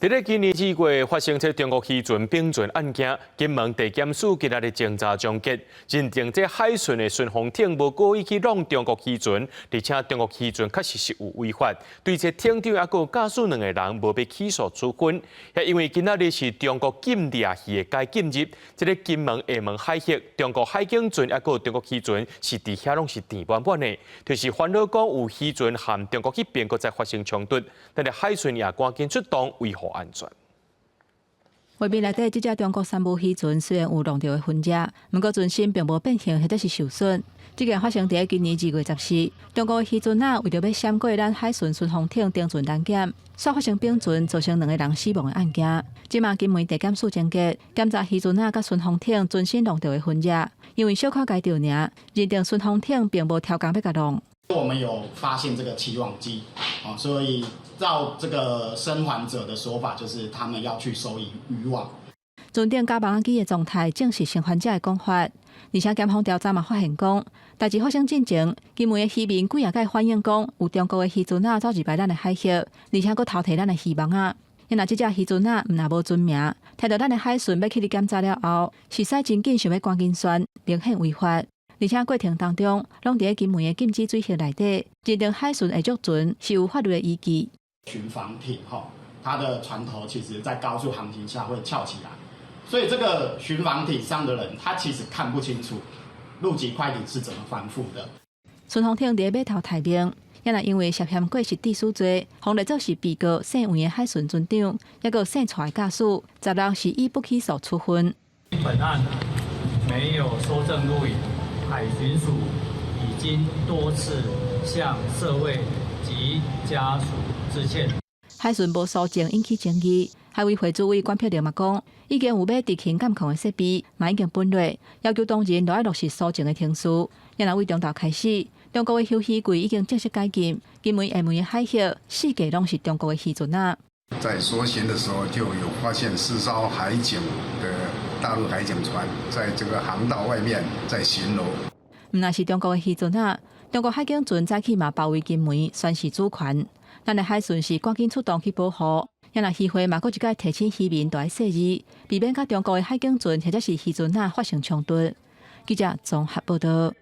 佇咧今年2月發生這中國漁船冰船案件，金門地檢署今仔日偵查終結，認定這海巡的巡防艇無故意去挵中國漁船，而且中國漁船確實是有違法，對這艇長抑閣駕駛兩个人無欲起訴處分。也因為今仔日是中國禁掠魚的解禁日，這个金門廈門海域，中國海警船抑閣中國漁船是佇遐攏是填滿滿的，就是煩惱講有漁船和中國彼邊閣再發生衝突，但是海巡也趕緊出動維護安全。畫面內底這隻中國三無漁船雖然有挵著的痕跡，毋過船身並無變形或者是受損。這件發生佇今年2月14，中國的漁船仔為著欲閃過咱海巡巡防艇登船攔檢，煞發生冰船，造成兩个人死亡的案件。這馬金門地檢署終結檢查漁船仔佮巡防艇船身挵著的痕跡，因為小可該著爾，認定巡防艇並無刁工欲共挵。我們有發現這個起網機，所以照這個生還者的說法，就是他們要去收魚漁網。船頂加網仔機的狀態證實生還者的講法，而且檢方調查嘛發現講，代誌發生進前，金門的漁民幾仔擺反映講，有中國的漁船仔走入來咱的海域，而且閣偷提咱的漁網仔。因若這隻漁船仔毋但無船名，聽著咱的海巡欲去檢查了後，是駛真緊想欲趕緊旋，明顯違法。而且過程當中，攏佇咧金門的禁止水域內底，認定海巡的作船是有法律的依據。巡防艇吼，它的船頭其實在高速航行下會翹起來，所以這個巡防艇上的人，他其實看不清楚陸擊快艇是怎麼翻覆的。巡防艇佇咧碼頭待命，也若因為涉嫌過失致死罪，予列做是被告姓黃的海巡船長，抑閣姓蔡的駕駛，16是以不起訴處分。本案沒有搜證錄影。海巡署已經多次向社會及家屬致歉。海巡無搜證引起爭議，海委會主委管碧玲嘛講，已經有買執行監控的設備，嘛已經分類，要求當事人都愛落實搜證的程序。也若為中晝開始，中國的休漁季已經正式解禁，金門廈門的海域四界攏是中國的漁船仔。在搜尋的時候，就有發現四艘海警的大陸海警船，在這個航道外面在巡邏。毋但是中國的漁船仔，中國海警船早起嘛包圍金門，宣示主權。咱的海巡是趕緊出動去保護。也若漁會嘛，閣一擺提醒漁民著愛細膩，避免佮中國的海警船或者是漁船仔發生衝突。記者綜合報道。